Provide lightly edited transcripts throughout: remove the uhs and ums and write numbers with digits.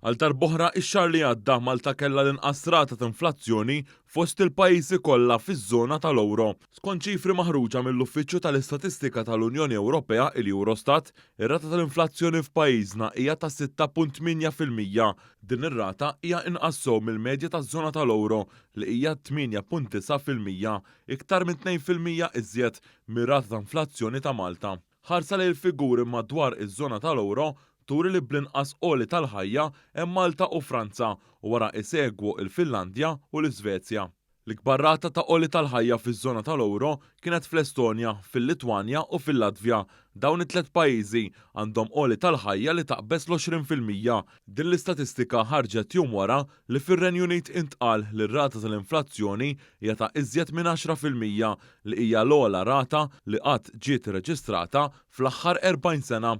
Għal darb'oħra ix-xahar li għadda Malta kellha l-inqas rata ta' inflazzjoni fost il-pajjiżi kollha fiż-żona tal-ewro. Skont ċifri maħruġa mill-Uffiċċju tal-Istatistika tal-Unjoni Ewropea, il-Eurostat, ir-rata tal-inflazzjoni f'pajjiżna hija ta' 6.8%. Din ir-rata hija inqas sew mill-medja taż-żona tal-ewro li hija 8.9%, iktar minn 2% iżjed mir-rata ta' inflazzjoni ta' Malta. Ħarsa lejn il-figuri madwar iż-żona tal-ewro turi li bl-inqas għoli tal-ħajja hemm Malta u Franza u wara isegwu l-Finlandja u l-Iżvezja. L-ikbar rata ta' għoli tal-ħajja fiż-żona tal-ewro kienet fl-Estonja, fil-Litwanja u fil-Latvja. Dawn it-tlett pajjiżi għandhom għoli tal-ħajja li taqbeż l-20%. Din l-istatistika ħarġet jum wara li fir-Renju Unit intqal li r-rata tal-inflazzjoni hija ta' iżjed minn 10% li hija l-ogħla rata li qatt ġiet irreġistrata fl-aħħar 40 sena.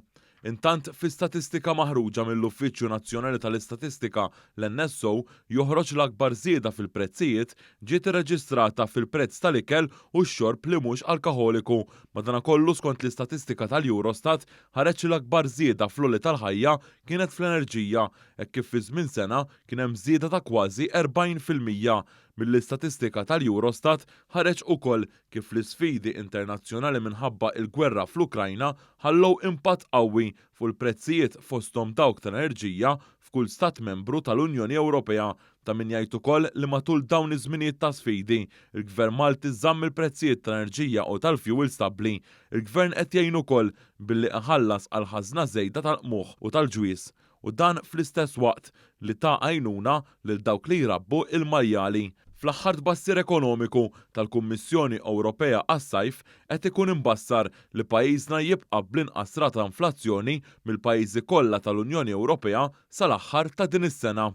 Intant, fi statistika maħruġa mill-Uffiċċju Nazzjonali tal-Istatistika, l-NSO, joħroġ l-akbar żieda fil-prezzijiet ġiet irreġistrata fil-prezz tal-ikel u x-xorb li mhux alkaħoliku. Madanakollu skont l-istatistika tal-Eurostat ħareġ li l-akbar żieda fl-għoli tal-ħajja kienet fl-enerġija hekk kif fi żmien sena kien hemm żieda ta' kważi 40%. Mill-istatistika tal-Eurostat ħareġ ukoll kif l-isfidi internazzjonali minħabba il-gwerra fl-Ukrajna ħallew impatt qawwi fuq il-prezzijiet fosthom dawk tal-enerġija f'kull stat membru tal-Unjoni Ewropea. Ta' min jgħid ukoll li matul dawn iż-żminijiet ta' sfidi, il-Gvern Malti żamm il-prezzijiet tal-enerġija u tal-fjuwil stabbli. Il-Gvern qed jgħin ukoll billi iħallas għall-ħażna żejda tal-qmuħ u tal-ġwież u dan fl-istess waqt li ta għajnuna lil dawk li jrabbu l-majjali. Fl-aħħar tbassir ekonomiku tal-Kummissjoni Ewropea għas-sajf qed ikun imbassar li pajjiżna jibqa' bl-inqas rata inflazzjoni mill-pajjiżi kollha tal-Unjoni Ewropea sal-aħħar ta' din is-sena.